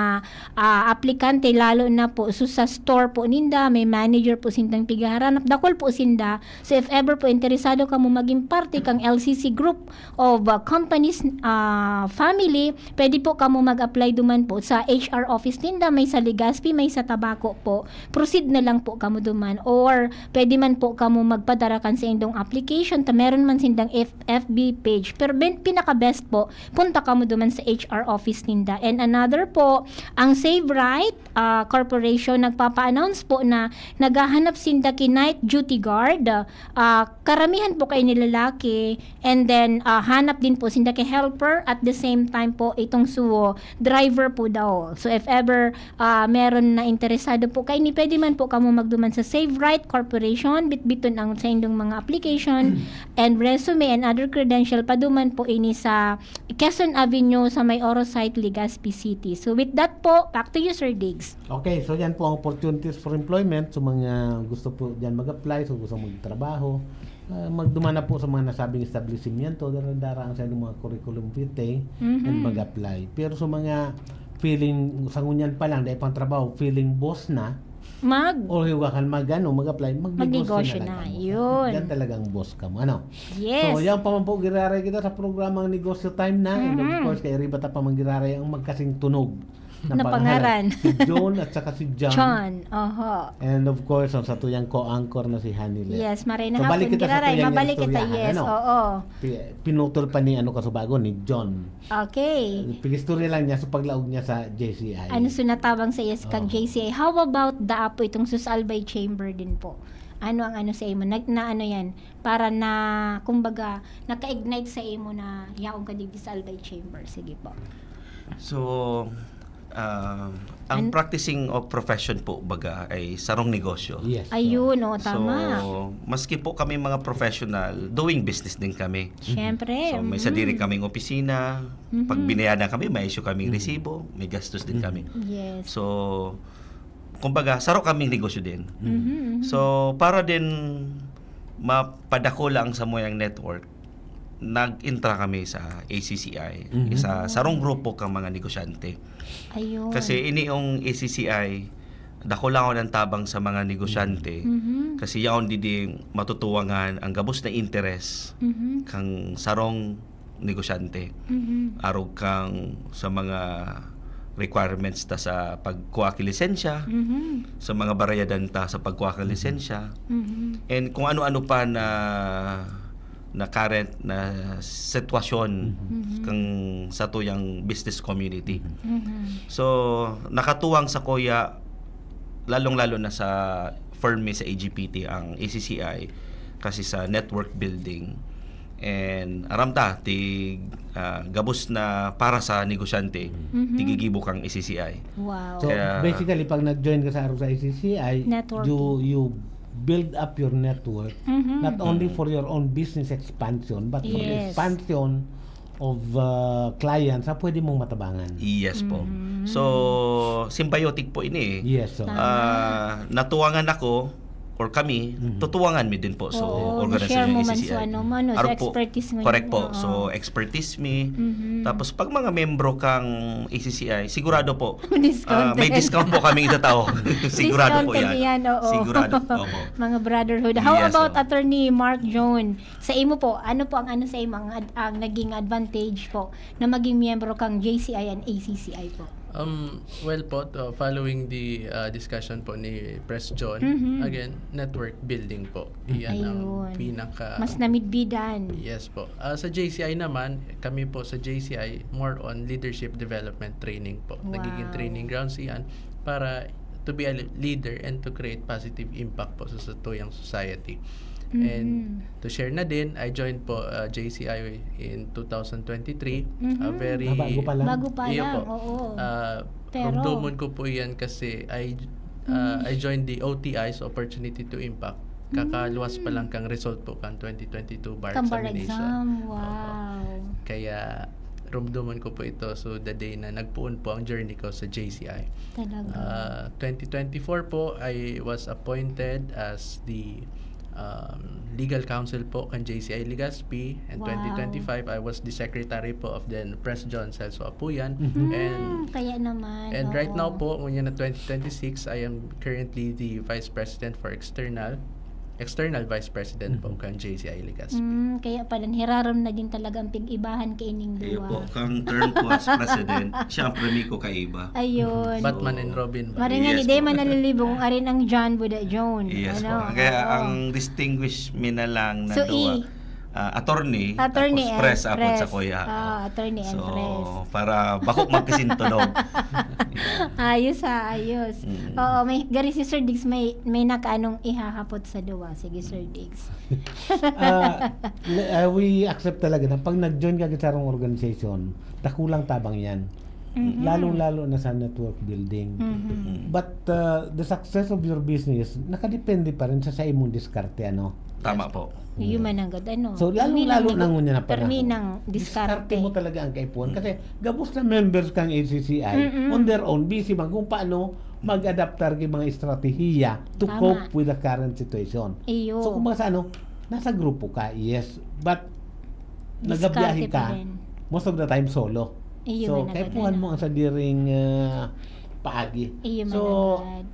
ah, aplikante, lalo na po so sa store po ninda, may manager po sindang tighahanap, dakul po sinda. So if ever po interesado kamo maging parte kang L C C group of ah, companies ah, family, pwede po kamo mag-apply duman po sa H R office ninda, may sa Legazpi, may sa Tabaco po. Proceed na lang po kamo duman, or pwede man po kamo magpadara kan saindong application, ta meron man sindang F- F B page. Pero ben- pinaka-best po, punta kamo duman sa H R office ninda. And another po, ang Save Right ah, Corporation nagpapa-announce po na naghahanap sinda ki night duty guard. Ah, karamihan po kay ni lalaki, and then ah, hanap din po sinda ki helper, at the same time po itong suwo driver po daw. So if ever ah, meron na interesado po kay ni, pwede man po kamo magduman sa Save Right Corporation, bitbiton ang saindong mga application and resume and other credential, paduman po ini sa Quezon Avenue sa may Oro Site, Legazpi City. So with that po, back to you, Sir Diggs. Okay, so yan po ang opportunities for employment. So mga gusto po dyan mag-apply, so gusto magtrabaho, ah, magduman na po sa mga nasabing establishmento, dara-dara ang sa mga curriculum vitae and Mhm. mag-apply. Pero sa mga feeling, sa ngunyan pa lang, dahil pang trabaho, feeling boss na, Mag o hiwakan mag, ano, mag-apply, magnegosyo Magnegosyo na, na, lang kamo. yun. Yan talagang boss ka mo. Ano? Yes. So, yan pa man po giraray kita sa programang Negosyo Time na. And of Mhm. course, kay Riba ta pa man giraray ang magkasing tunog Na pangaran. Si John at saka si John. John, oho. And of course, ang satuyang co-anchor na si Honey Lee. Yes, maray na So, balik hapon. kita sa Giraray, tuyang mabalik kita, istoryahan, yes, ano? Oo. Pi- Pinutol pa ni ano kasubago, ni John. Okay. Pigistorya lang niya sa paglaog niya sa J C I. Ano so natabang sa yes kang Oo. J C I? How about the apo itong sus Albay Chamber din po? Ano ang ano sa imo? Nag, na ano yan? Para na, kumbaga, naka-ignite sa imo na yaon ka digdi sa Albay Chamber. Sige po. So, Ah, ang An- practicing of profession po, baga, ay sarong negosyo. Yes. Ayun, oh, tama. So, maski po kami mga professional, doing business din kami. Siyempre. So, may mm. sadiri kaming opisina. Mhm. Pag binayadan kami, may issue kaming Mhm. resibo, may gastos din Mhm. kami. Yes. So, kumbaga, saro kaming negosyo din. Mhm, mhm. So, para din mapadako lang sa muyang network, nag-intra kami sa A C C I, Mhm. isa sarong grupo kang mga negosyante. Ayun. Kasi ini yung A C C I, dakulaon ang tabang sa mga negosyante. Mhm. Kasi yaon didi matutuwangan ang gabos na interes Mhm. kang sarong negosyante. Mhm. Arog kang sa mga requirements ta sa pagkuha ki lisensya, Mhm. sa mga barayadan ta sa pagkuha ki lisensya, Mhm. and kung ano-ano pa na na current na sitwasyon Mhm. kang satuyang business community. Mhm. So, nakatuwang sa kuya, lalong-lalo na sa firm mi sa A G P T ang A C C I kasi sa network building. And aram ta, tig, ah, gabos na para sa negosyante, Mhm. tigigibo kang A C C I. Wow. So, Kaya- basically, pag nag-join ka sa arog sa A C C I, Networking. you, you build up your network, Mhm. not only Mm. for your own business expansion, but for the Yes. expansion of uh, clients na pwede mong matabangan. Yes po. Mhm. So, symbiotic po ini eh. Yes, so. Tama. Ah, natuwangan ako or kami, Mhm. tutuwangan mi din po. So, Oo, organisasyon na-share ng mo man A C C I. so ano mo, no, so Arog po. expertise mo Correct yun, po. oo. So, expertise mi. Mhm. Tapos, pag mga membro kang A C C I, sigurado po, Discounted. ah, may discount po kaming itatao. Sigurado po Discounted yan. yan, oo. Sigurado. Opo. Mga brotherhood. How Yes, about oh. Attorney Mark John? Sa imo po, ano po ang ano sa imo ang, ad- ang naging advantage po na maging miyembro kang J C I and A C C I po? Um, well po, to, following the uh, discussion po ni Pres John, Mhm. again, network building po. Iyan ang Ayun. pinaka... Mas namidbidan. Yes po. Ah, sa J C I naman, kami po sa J C I, more on leadership development training po. Wow. Nagiging training grounds iyan para to be a le- leader and to create positive impact po sa satuyang society. And Mhm. to share na din, I joined po uh, J C I in two thousand twenty-three. Mhm. A very... Ah, bago pa lang. Bago pa Iyo lang, po. Oo. Ah, Pero- Rumdomon ko po iyan kasi I uh, Mm. I joined the O T Is, Opportunity to Impact. Kakaluwas pa Mm. lang kang result po kang twenty twenty-two bar Kang bar examination. exam. Opo. Wow. Kaya rumdomon ko po ito. So the day na nagpoon po ang journey ko sa J C I. Talaga. Uh, twenty twenty-four po, I was appointed as the um, legal counsel po kan J C I Legazpi. And Wow. twenty twenty-five, I was the secretary po of then Pres John Celso Apuyan. Mhm. And Hmm, kaya naman. And right Oo. now po, ngunyan na twenty twenty-six, I am currently the Vice President for External, External Vice President po Mhm. kan J C I Legazpi. Mm, kaya pala, nahirarom na din talaga ang pig-ibahan kaining Iyo duwa. po, kang term ko as president, siyempre may ko kaiba. Ayun. Batman and Robin ba? Maringan Yes ni Day po. Manalilibong, arin ang John Buda Joan. Yes Ano? po. Kaya Oo. ang distinguish mi na lang na So, duwa, E. ah, attorney, Attorney tapos and press, apod press. sa kuya. Ah, attorney and So, press. para bako magkasintulog. Ayos ha, ayos. Mm. Oo, may gari si Sir Diggs may may nakaanong ihahapot sa duwa. Sige, Sir Diggs. Ah, le- ah, we accept talaga na pag nag-join ka sa sarong organization, dakulang tabang yan. Mhm. Lalong-lalo na sa network building. Mhm. But uh, the success of your business, nakadepende pa rin sa, sa imong diskarte, ano? Tama po. Human agad, ano? So, lalong-lalo na ngunyan na panahon. Permi ng diskarte. Diskarte mo talaga ang kaipuhan. Kasi gabos na members kang A C C I, Mm-mm. on their own, busy man kung paano mag-adaptar kay mga estratehiya to Tama. cope with the current situation. Iyo. So, kung sa ano, nasa grupo ka, yes. But, Diskarte nagabiyahe ka, pa rin. most of the time solo. Iyo, So, man kaipuhan agad, mo ano? Ang sadiring ah, paagi. Iyo, So, man agad.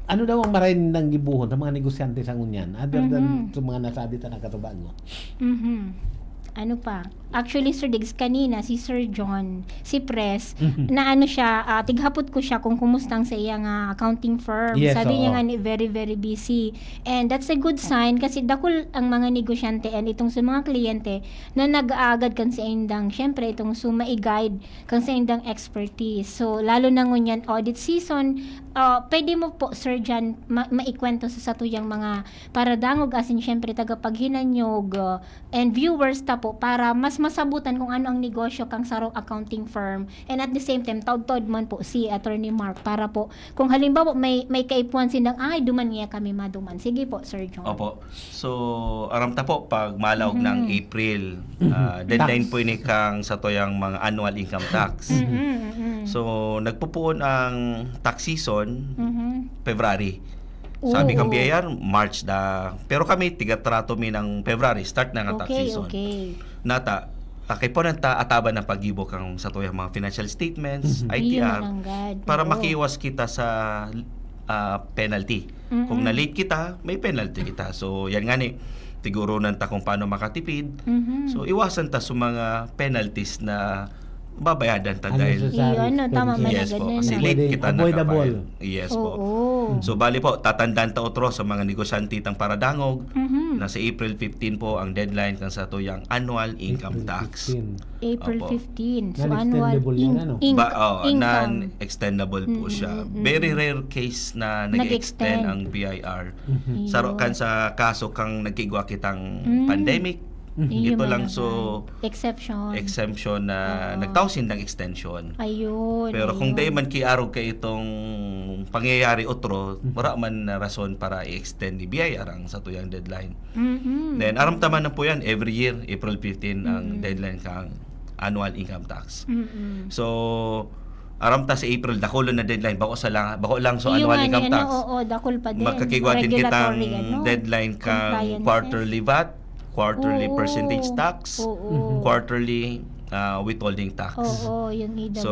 Ano daw ang marahay nindang gibohon sa mga negosyante sa ngunyan, other than Mhm. sa mga nasabi ta nakatubago? Mhm. Ano pa? Actually, Sir Diggs, kanina, si Sir John, si Pres, Mhm. na ano siya, ah, tighapot ko siya kung kumusta ang sa iyang ah, accounting firm. Yes, Sabi niya oo. Nga ni, very, very busy. And that's a good sign kasi dakul ang mga negosyante and itong sa mga kliyente na nag-aagad kan sa indang, syempre, itong suma i-guide kan sa indang expertise. So, lalo na ngunyan audit season, ah, pwede mo po, Sir John, ma- maikwento sa satuyang mga paradangog, asin syempre tagapaghinanyog, ah, and viewers, tapos para mas masabutan kung ano ang negosyo kang sarong accounting firm. And at the same time, taod-taod man po si Attorney Mark para po kung halimbawa may, may kaipuhan sindang, "Ay, duman niya kami maduman." Sige po, Sir John. Opo. So, aram ta po, pag malaog ng Mhm. April, Mhm. ah, deadline Tax. po ini kang satuyang mga annual income tax. Mm-mm, mm-mm. So, nagpupuon ang tax season, Mhm. February. Sabi Oo. kang B I R, March da. Pero kami, tigatrato mi ng February, start na nga tax Okay, season. okay. Nata, ah, kaipuhan ta ataban ang paggibo kang satuyang mga financial statements, Mhm. I T R, Iyo mananggad, para oo. makiwas kita sa, ah, penalty. Kung Mm-mm. na-late kita, may penalty kita. So, yan nga ni, tiguronan ta kung paano makatipid. Mhm. So, iwasan ta sa mga penalties na babayadan ta dahil Unnecessary Iyo, ano, tama, expenditure. Yes po, mananggad kasi na, no? late Pwedeng kita avoidable. nakafile. Yes po. Oo. So, bali po, tatandaan ta otro sa mga negosyante tang paradangog Mhm. na sa April fifteen po ang deadline kan satuyang annual income April tax. fifteen. April Opo. fifteen. So, annual Non-extendable yan, in-, ano? inc-, Ba, oh, income. non-extendable po Mm, siya. mm, mm. Very rare case na nag-extend Nag-extend. ang B I R. Mhm. Saro Iyo. kan sa kaso kang nagkigwa kitang Mm. pandemic. Mhm. Iyo Ito man lang, ang so, exception. exemption na Oo. nagtao sindang extension. Ayun, Pero kung ayun. dai man kiarog ka itong pangyayari otro, Mhm. wala man na rason para i-extend ni B I R ang satuyang deadline. Mm-mm. Then, aram ta man na po yan, every year, April fifteen ang Mm. deadline kang annual income tax. Mm-mm. So, aram ta sa April, dakul na deadline, bako sa lang, bako lang so Iyo annual nga ni, income ano, tax. oo, dakul pa din. Magkakigwa din Regulatory, kitang ano, deadline kang compliances. quarterly vat, quarterly Oo. percentage tax, Oo. Mhm. quarterly, ah, withholding tax. Oo, yung E W T F. So,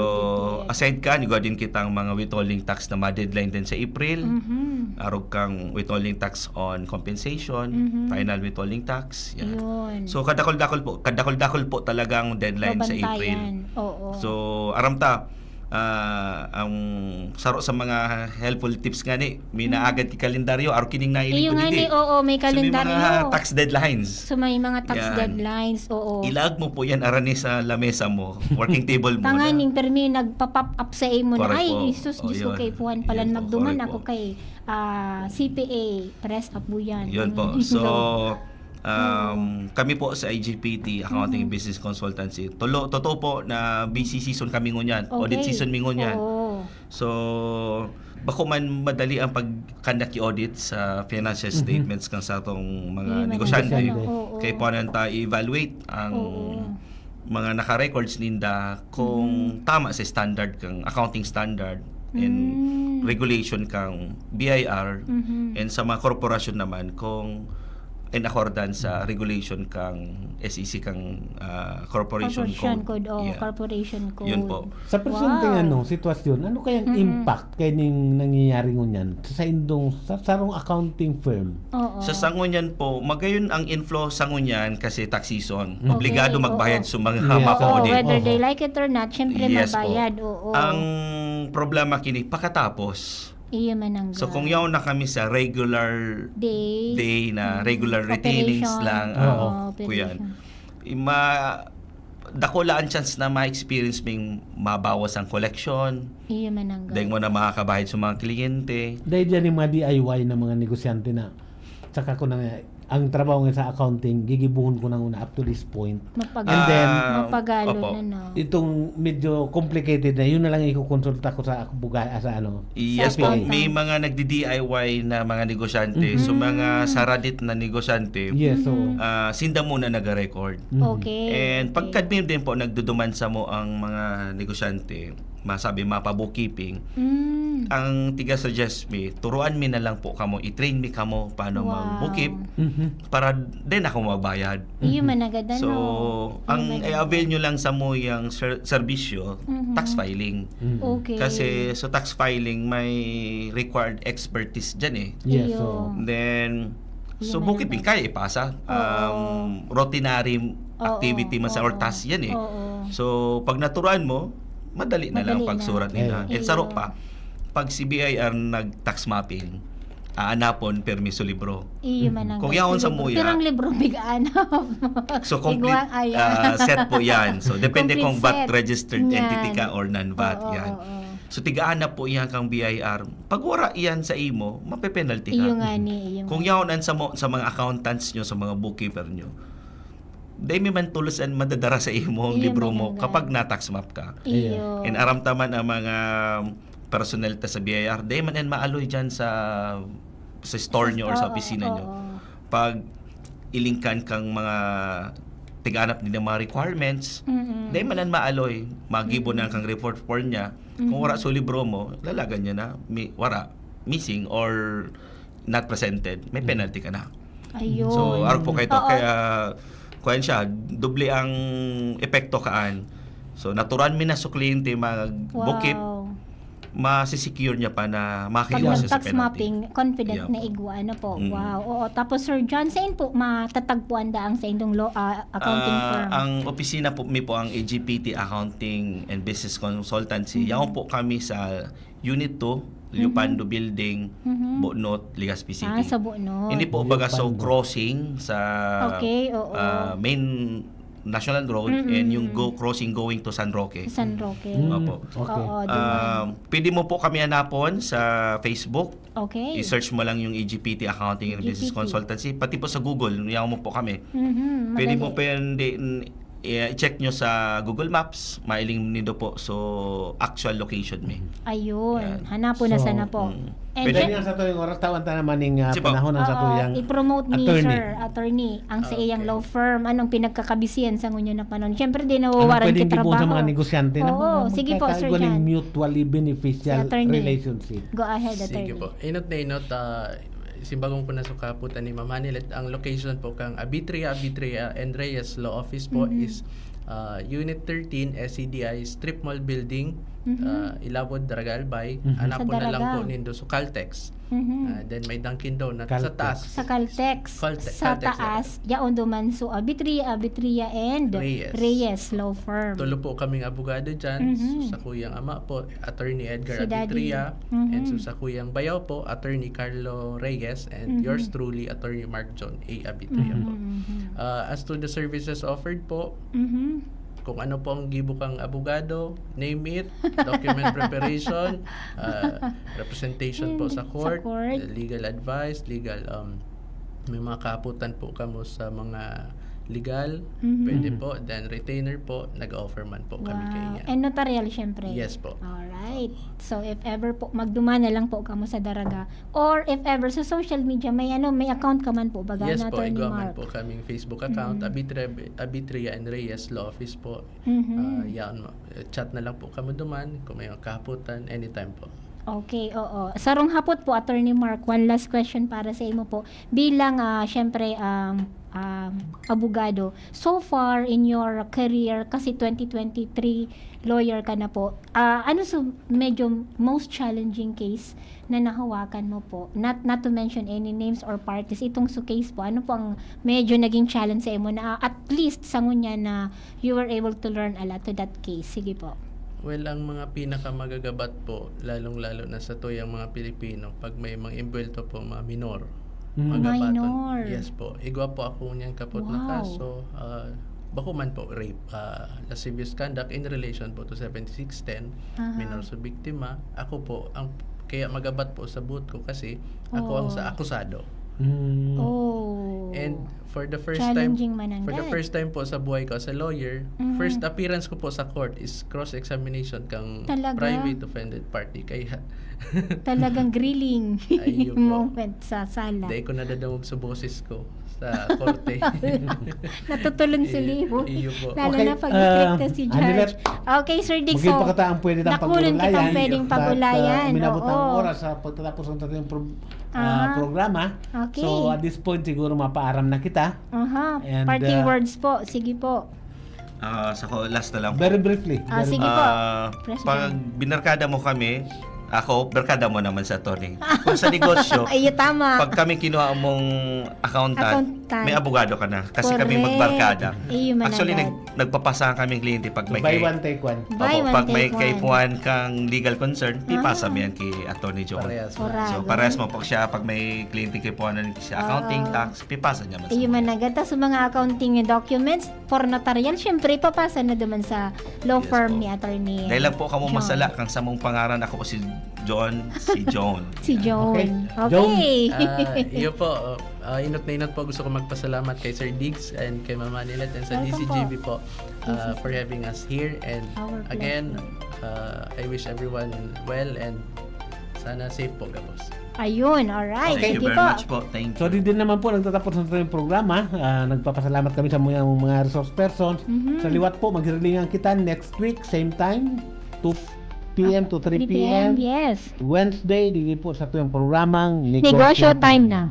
aside kan, igwa din kitang mga withholding tax na ma-deadline din sa April. Mhm. Arog kang withholding tax on compensation, Mhm. final withholding tax, yan. Yun. So, kadakul-dakul po, kadakul-dakul po talagang deadline sa April. Mabantayan. Oo. So, aram ta, ah, ang saro sa mga helpful tips nga ni, may Mm. naagad ki kalendaryo, aro kining nahiling Iyo ko nga digdi. ni, oo, may So, may mga kalendaryo. tax deadlines. So, may mga tax Yan. deadlines, oo. Ilaag mo po yan, arani sa lamesa mo, working table mo na. Tanganing, permi nagpa-pop up sa imo na, Correct "Ay, po. Jesus, Oh, Diyos ko, yun. kaipuhan palan Yun po, magduman correct ako po. kay, ah, C P A, press up po yan." Yun po. Mm. So, um, Oo. kami po sa I G P T, Accounting Mhm. Business Consultancy, tulo-, totoo po na busy season kami ngunyan. Audit Okay. season mi ngunyan. Oo. So, bako man madali ang pag-conduct ki audit sa financial Mhm. statements kan satong mga Iyo, negosyante. mananggad na, oo. Kaipuhanan ta i-evaluate ang Oo. mga naka-records ninda kung Mhm. tama sa standard kang accounting standard and Mm. regulation kang B I R Mhm. and sa mga korporasyon naman kung in accordance sa regulation kang S E C, kang, ah, corporation Corporation code. code, oh, Yeah. corporation Yun po. code. Sa presenteng Wow. ano, sitwasyon, ano kayang Mm-mm. impact kay ning nangyayari ngunyan sa indong, sa sarong accounting firm? Oo. Sa sangunyan po, magayon ang inflow sangunyan kasi tax season. Mm. Obligado Okay, magbayad oo. sa mga Yes. Oo, mapa-audit. whether they Oo. like it or not, syempre Yes po. mabayad, oo. Ang problema kini, pakatapos. Iyo man ang So, kung ga- yaon na kami sa regular Day. day na Mm. regular retainings Operation. lang, Oo. ah, Oo, kuyan. operation. I-, ma-, dakula ang chance na ma-experience ming mabawas ang koleksyon. Iyo man ang ga- Dahil mo na makakabayad sa mga kliyente. Dahil dyan yung mga D I Y na mga negosyante na, saka ko na nga, ang trabaho nga sa accounting, gigibuhon ko na una up to this point. Mapagal-, And then, Ah, mapagalon opo. na, no? Itong medyo complicated na, yun na lang ikukonsulta ko sa buga-, sa ano, Yes sa po, C P A. may mga nagdi-D I Y na mga negosyante. So, Mm. mga saradit na negosyante, Yes, so, Mm. ah, sinda muna nag-record. Mm. Okay, And okay. pagka din po, nagduduman sa mo ang mga negosyante, masabi, mapa-bookkeeping, Mm. ang tiga-suggest mi, turuan mi na lang po kamo, i-train mi kamo paano Wow. mag-bookkeep Mhm. para din ako magbayad. Iyo, Mhm. managad, So, ano? Iyo, ang managad. i-avail nyo lang sa mo yung ser-, serbisyo, Mhm. tax filing. Mhm. Okay. Kasi sa tax filing, may required expertise dyan eh. Yes, Iyo. so. Then, Iyo, so, managad. bookkeeping, kaya ipasa. Oo. Um, routinary Oo, activity man sa oo. or task yan eh. Oo. So, pag naturuan mo, madali na lang Madali pagsurat na. nila. Ayun. And saro Iyo. pa, pag C B I R nag-tax mapping, aanapon, permi sa libro. Iyo man ang Kung yaon sa libro. muya. Pirang libro, big-aanap. So, complete, Igwa, ayan. ah, set po yan. So, depende Complete kung vat set. registered Yan. entity ka or non-vat, Oo, yan. oo. So, tiga-aanap po yan kang B I R. Pag wala yan sa imo, mape-penalty ka. Iyo nga ni, iyo Kung nga. yaon ang sa mo-, sa mga accountants nyo, sa mga bookkeeper nyo, Dai mi man tulos an madadara sa imong Iyo, libro mo mananggad. Kapag na-tax map ka. Iyo. And aram ta man ang mga personnel ta sa B I R, dai man an maaloy dyan sa sa store nyo or sa Oo, opisina nyo. oo. Pag ilingkan kang mga tiganap din ng mga requirements, Mm-mm. dai man an maaloy, magibo na kang report form niya. Kung Mm. wala sa libro mo, lalagan niya na, mi, wala, missing or not presented, may Mm. penalty ka na. Ayun. So, arog po kayo to. Oo. Kaya, kuwan siya, doble ang epekto kaan. So, naturan mi na sa kliyente mag-bukip, Wow. masisecure niya pa na Pag makaiwas siya sa nag-tax penalty. mapping, confident Yeah. na igwa, ano po. Mm. Wow. Oo. Tapos, Sir John, saan po matatagpuan daang sa indong lo, ah, accounting Ah, firm? Ang opisina po mi po ang A G P T Accounting and Business Consultancy. Mhm. Yaon po kami sa Unit two, Liupando Mhm. Building, Mhm. Buonot, Legazpi City. Ah, sa Buonot. Hindi po baga sa Liupando. crossing sa Okay, oo. ah, main National Road Mm-mm. and yung go crossing going to San Roque. San Roque. Mm, Opo. okay. Oo, doon. Ah, pwede mo po kami hanapon sa Facebook. Okay. I-search mo lang yung A G P T Accounting and Business A G P T. Consultancy. Pati po sa Google, yaon mo po kami. Mhm, Pwede mo madali. pwede i-check nyo sa Google Maps, mailing nindo po. So, actual location mi. Ayun. Yan. Hanapon na So, sana po. mm. And Pwede Pwede- nga sa tuwing oras tawan ta naman ning ah, Sige po. panahon ang sa Oo, tuyang i-promote ni attorney. Sir Attorney ang sa Okay. iyang law firm. Anong pinagkakabisihan sa ngunyan na panahon? Siyempre, di Anong nawawalan pwedeng kita gibohon sa trabaho. mga negosyante na Oo, mga sige po, Sir magkakaigwa ning John. mutually Si beneficial attorney. Relationship? Go ahead, Sige Attorney. Po. Inot na inot, ah, simbagong ko na sa kaputan ni Ma'am Hanilet, ang location po kang Abitria, Abitria and Reyes Law Office po Mhm. is ah, Unit thirteen, S C D I Strip Mall Building, Mhm. ah, Ilawod, Daraga, Albay. Mhm. Hanapon Sa na lang Daraga. Po nindo sa Caltex. Mhm. Ah, then may Dunkin Donut sa Caltex. taas. Sa Caltex, Calte- sa Caltex taas, Daraga. yaon duman. So, Abitria, Abitria and Reyes. Reyes Law Firm. Tulo po kaming abogado dyan. Mhm. So, sa kuyang ama po, Attorney Edgar Si Daddy. Abitria. Mhm. And so, sa kuyang bayaw po, Attorney Carlo Reyes. And Mhm. yours truly, Attorney Mark John A. Abitria Mhm, po. mhm. Ah, as to the services offered po, Mhm. kung ano po ang gibo kang abogado, name it, document preparation, ah, representation po sa Sa court, court. Legal advice, legal, um, may mga kahapotan po kamo sa mga legal, Mhm. pwede Mhm. po, then retainer po, nag-offer man po kami Wow. kaiyan. And notarial, syempre. Yes po. Alright. So, if ever po, magduman na lang po kamo sa Daraga. Or if ever, sa social media, may ano, may account ka man po, baga, Yes na po, Attorney igwa man Mark? Po kaming Facebook account, Mm. Abitria, Abitria and Reyes Law Office po. Mhm. Ah, yan, ma- chat na lang po kamo duman kung may kahapotan, anytime po. Okay, oo. Sarong hapot po, Attorney Mark, one last question para sa imo po. Bilang, ah, syempre, um, um, abogado, so far in your career, kasi twenty twenty-three, lawyer ka na po, ah, ano so medyo most challenging case na nahawakan mo po? Not, not to mention any names or parties, itong so case po, ano po ang medyo naging challenge sa imo na, ah, at least sa ngunya na you were able to learn a lot to that case? Sige po. Well, ang mga pinakamagagabat po, lalong-lalo na sa tuyang mga Pilipino, pag may mga imbuwelto po, mga minor. Mm. Magabaton. Minor. Yes po. Igwa po ako niyan kapot na Wow. kaso. Ah, bako man po, rape, ah, lascivious conduct in relation po to seventy-six ten, Aha. minor sa biktima. Ako po, ang kaya magabat po sa buot ko kasi ako ang sa Oh. akusado. Mm. Oh. And for the first Challenging time, mananggad. For the first time po sa buhay ko as a lawyer, Mm. first appearance ko po sa court is cross-examination kang Talaga? Private offended party. Kaya Talagang grilling Ayun po. moment sa sala. Dahil ko nadadangog sa boses ko sa korte. Natutulon si Iyo- Limo. iyo po. Lalo Okay, na pag strict ah, si Anilet, Judge. Okay, Sir Dick. Maging So, pa kita ang pwede tang nakulon kitang pag-ulayan, pwedeng but, pag-ulayan. ah, minabot ang Oo. Oras sa pagtatapos ng ating pro- Aha. ah, programa. Okay. So at this point siguro mapaaram na kita. Aha. And, Parting ah, words po. Sige po. Ah, sa ko, last na lang po. Very briefly. Ah, very sige briefly. po. Ah, President. Pag binarkada mo kami, ako, barkada mo naman sa attorney. Kung sa negosyo, Ay, tama. Pag kami kinuha mong accountant, Accountant. May abogado ka na. Kasi kami Correct. magbarkada. Iyo man Actually, agad. Nag, nagpapasa kami ng kliyente pag may Buy kay- one, take one. Buy Opo, one, pag may take one. kaipuhan kang legal concern, pipasa Ah. mo yan kay Attorney Joan. Parehas. Correct. So, parehas mo. Pag siya, pag may kliyente kaipuhan na siya, accounting, Ah. tax, pipasa niya man sa Iyo mga. man agad. Tas sa mga accounting documents, for notarial, syempre, ipapasa na duman sa law Yes firm po. ni Attorney Dahil lang po kamo John. masala kang samong pangaran, ako si John, si John. Si John. Okay. John. Okay. Ah, iyo po, ah, inot na inot po gusto ko magpasalamat kay Sir Diggs and kay Mama Nilet and sa Welcome D C G B po, ah, D C G B. for having us here. And Our again, pleasure. ah, I wish everyone well and sana safe po, gabos. Ayun, alright. Thank Sige you very po. Much po. Thank So, you. di din naman po nagtatapos ang ating programa. Ah, nagpapasalamat kami sa mga, mga resource persons. Mhm. Sa liwat po, maghihilingan kita next week, same time, two p.m. to three p.m. Yes. Wednesday, dito po sa ating programang Negosyo time na.